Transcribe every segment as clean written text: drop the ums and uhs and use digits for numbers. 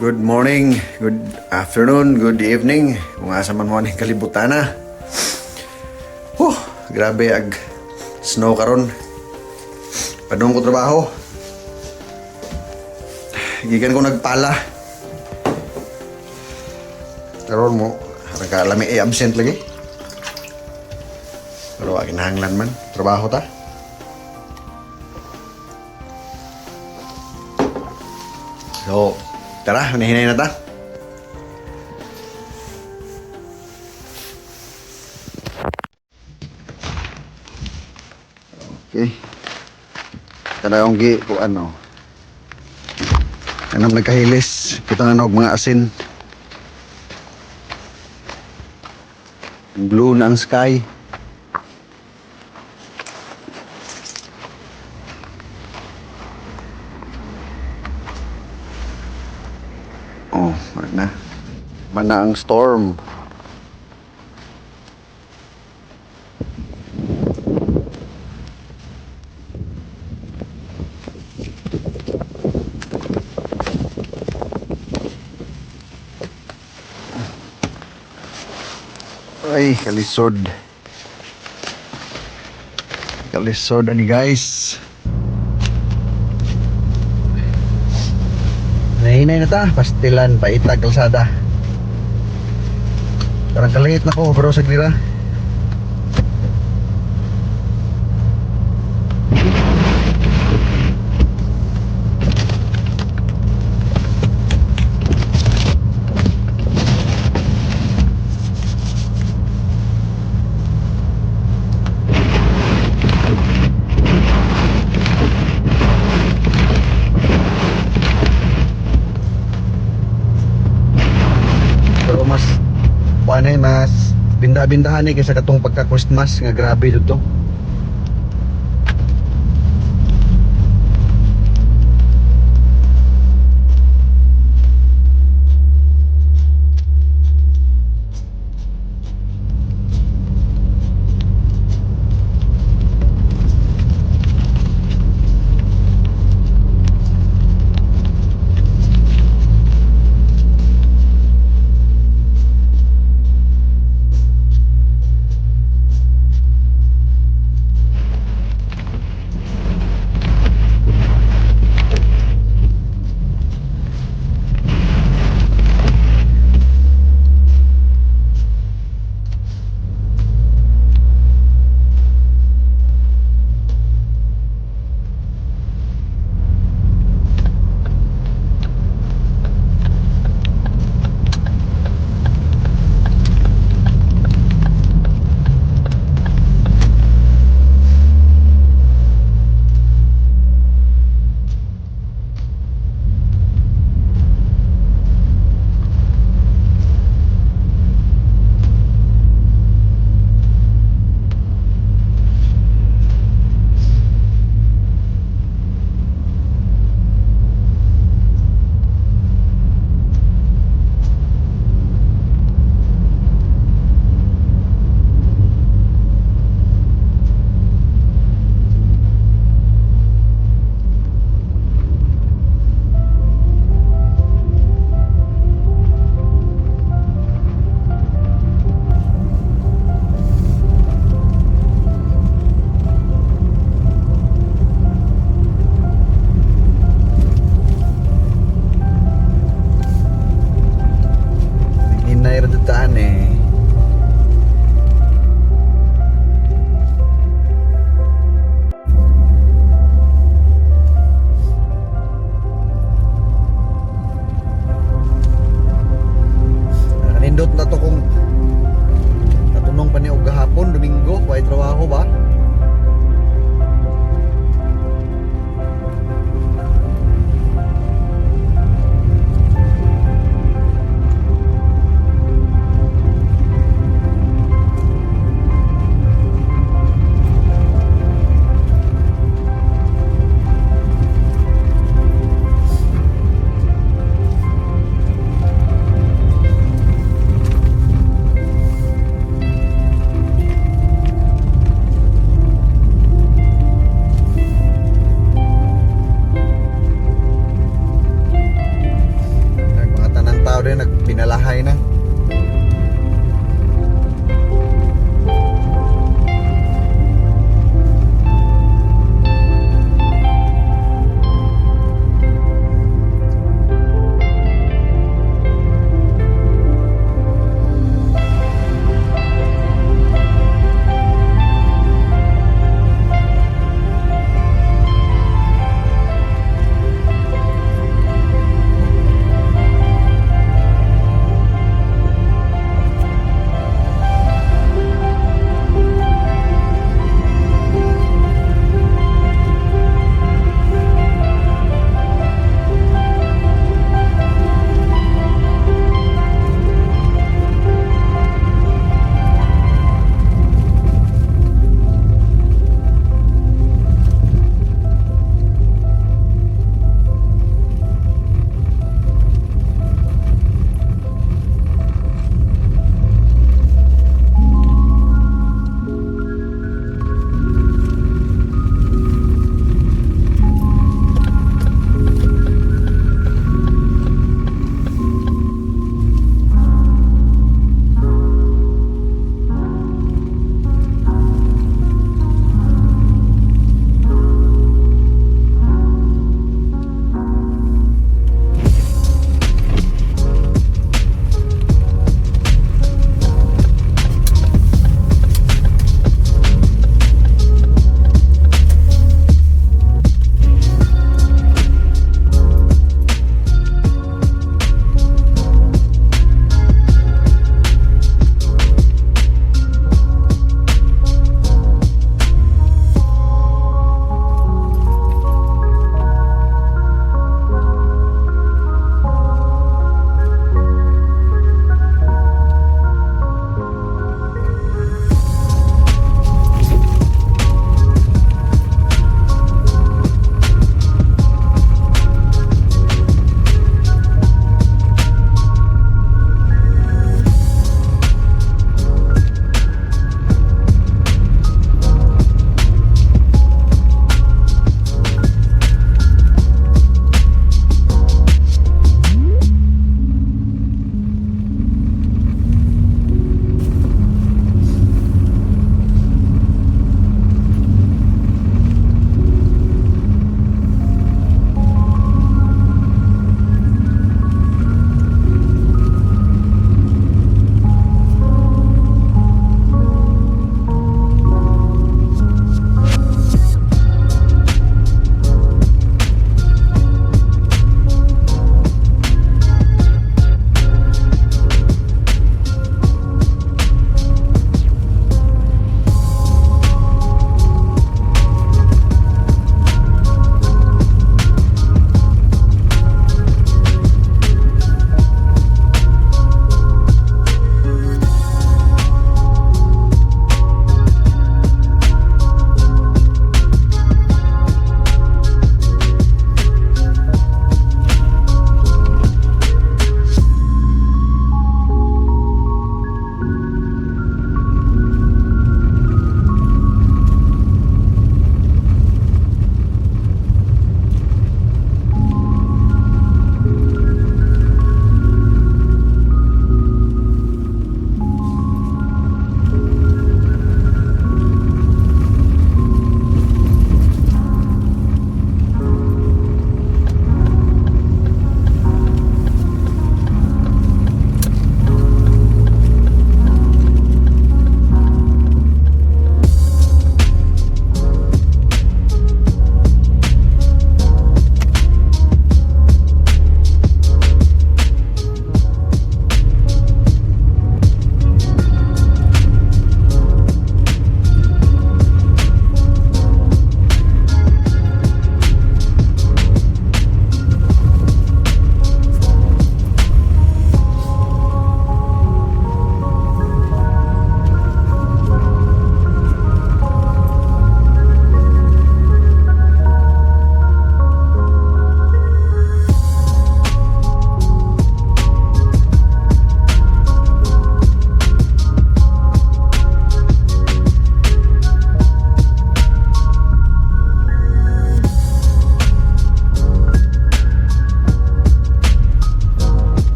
Good morning, good afternoon, good evening. Kung asa man mo aning kalibutana. Huh, grabe ag snow karon. Padung ko trabaho. Gikan ko nagpala. Karon mo, nagkalami eh, absent lagi. Pero wa kinahanglan man, trabaho ta. So, tara, hinahinay na ta. Okay. Kada akong gi kung ano. Anong nagkahilis? Kita nga og mga asin. Blue na ang sky. Oh, wala na. Mana ang storm. Ay, kalisod. Kalisod ani, guys. Nahinay na ta, pastilan, paitag, kalsada. Parang kalit na ko, pero sa gira. Pero mas, paano mas binda-bindahan eh kaysa katong pagka-Christmas nga grabe dito. Hinay ra daan eh. Nindot na to kung natunong pa ni og gahapon, Domingo, way trabaho ba? Balay na.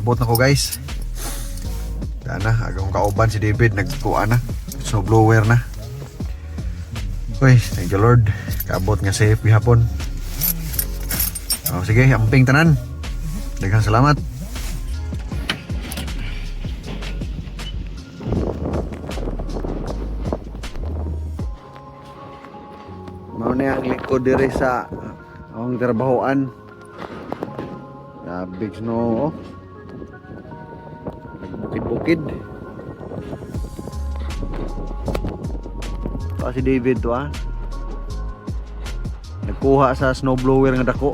Abot na ko, guys. Dana, akong kauban si David nagkuha na. Snowblower na. Uy, thank you, Lord. Kaabot nga safe gihapon. Oh, sige, amping tanan. Daghang salamat. Mao na ang likod diri sa akong trabahoan. Grabe snow, oh. Nagbukid-bukid. Pa si David to ah. Nagkuha sa snowblower nga dako.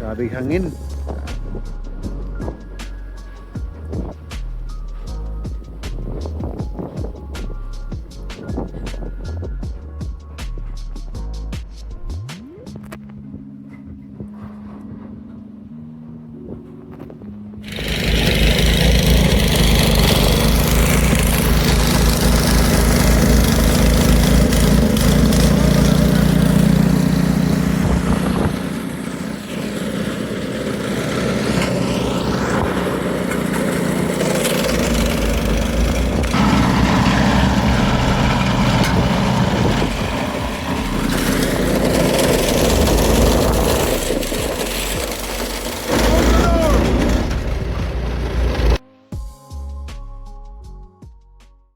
Grabe hangin.